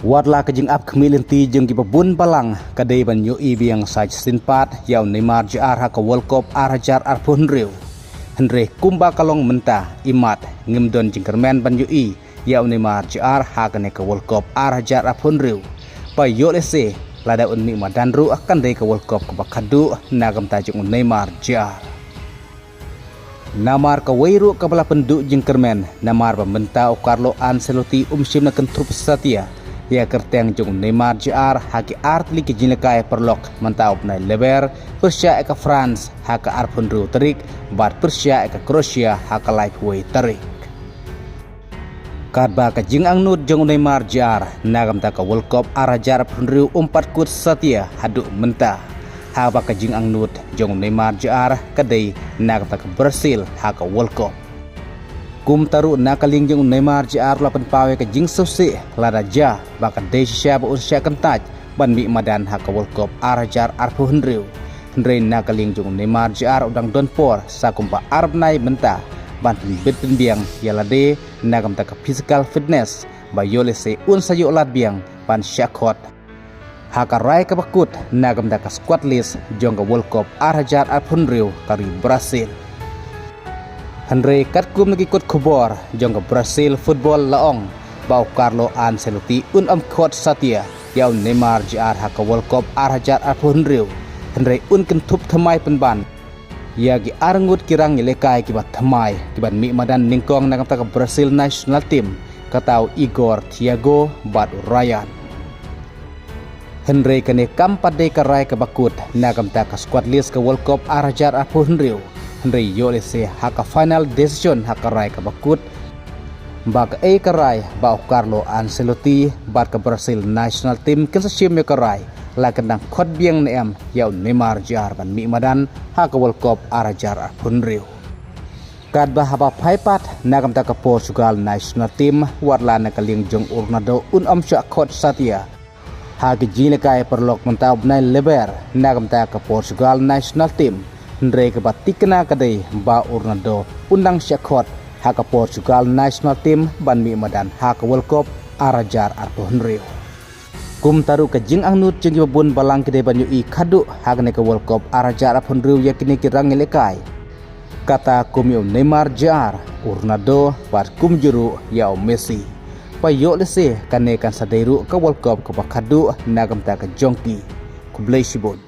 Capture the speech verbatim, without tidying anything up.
Wat la ka jingap khmih lynti jong kiba bun balang ka dei ban ïohi biang sa shisien pat ïa u Neymar Jr ha ka World Cup ar hajar arphew hynriew. Hynrei kumba ka long mynta, imat ngim don jingkyrmen ban ïohi ïa u Neymar Jr ha kane ka World Cup ar hajar arphew hynriew. Ba ïoh lehse lada un mih madan ruh, kan dei ka World Cup kaba khadduh na ka bynta jong u Neymar Jr. Namar kawei ruh kaba la pynduh jingkyrmen, namar ba mynta u Carlo Ancelotti um shym la kynthup satia ïa ka kyrteng jong u Neymar Jr ha ki artylli ki jingïalehkai paralok, mynta u bnai Lber pyrshah ïa ka France ha ka arphew hynriew tarik, bad pyrshah ïa ka Croatia ha ka laiphew wei tarik. Katba ka jingangnud jong u Neymar Jr na ka bynta ka World Cup ar hajar arphew hynriew um pat kut satia haduh mynta, haba ka jingangnud jong u Neymar Jr ka dei na ka bynta ka Brazil ha ka World Cup. Kumta ruh na ka liang jong u Neymar Jr la pynpaw ïa ka jingsngewsih lada jia ba ka dei shisha ba un shah kyntait ban mih madan ha ka World Cup ar hajar arphew hynriew. Hynrei na ka liang jong u Neymar Jr u dang don por sa kumba ar bnai mynta ban pynbit pynbiang ïa lade na ka bynta ka physical fitness, ba ïoh lehse un sa ïoh lad biang ban shah khot ha ka rai kaba kut na ka bynta ka squad list jong ka World Cup ar hajar arphew hynriew ka ri Brazil. Hynrei katkum na ki kot khubor jong ka Brazil Football la ong ba u Carlo Ancelotti un ym khot satia ïa u Neymar Jr ha ka World Cup ar hajar arphew hynriew, hynrei un kynthup thymmai pynban ïa ki arngut ki rangïalehkai kiba thymmai kiban mih madan nyngkong na ka bynta ka Brazil national team, kata u Igor, Thiago bad u Ryan. Hynrei kane kam pat dei ka rai kaba kut na ka bynta ka squad list ka World Cup ar hajar arphew hynriew. Hynrei ïoh lehse ha ka final decision ha ka rai kaba kut, ba kaei ka rai ba u Carlo Ancelotti bad ka Brazil national team kin sa shim ïa ka rai, la kin dang khot biang ne em ïa u Neymar Jr ban mih madan ha ka World Cup ar hajar arphew hynriew. Katba haba phai pat na ka bynta ka Portugal national team, wat la na ka liang jong u Ronaldo un ym shah khot satia ha ki jingïalehkai paralok, mynta u bnai Lber na ka bynta ka Portugal national team. Hynrei kaba thikna ka dei ba u Ronaldo un dang shah khot ha ka Portugal national team ban mih madan ha ka World Cup ar hajar arphew hynriew. Kumta ruh ka jingangnud jong kiba bun balang ki dei ban ïohi khadduh ha kane ka World Cup ar hajar arphew hynriew ïa kine ki rangïalehkai, kata kum ïa u Neymar Jr, u Ronaldo bad kumjuh ruh ïa u Messi. Ba ïoh lehse kane kan sa dei ruh ka World Cup kaba khadduh na ka bynta ka jong ki. Khublei shibun.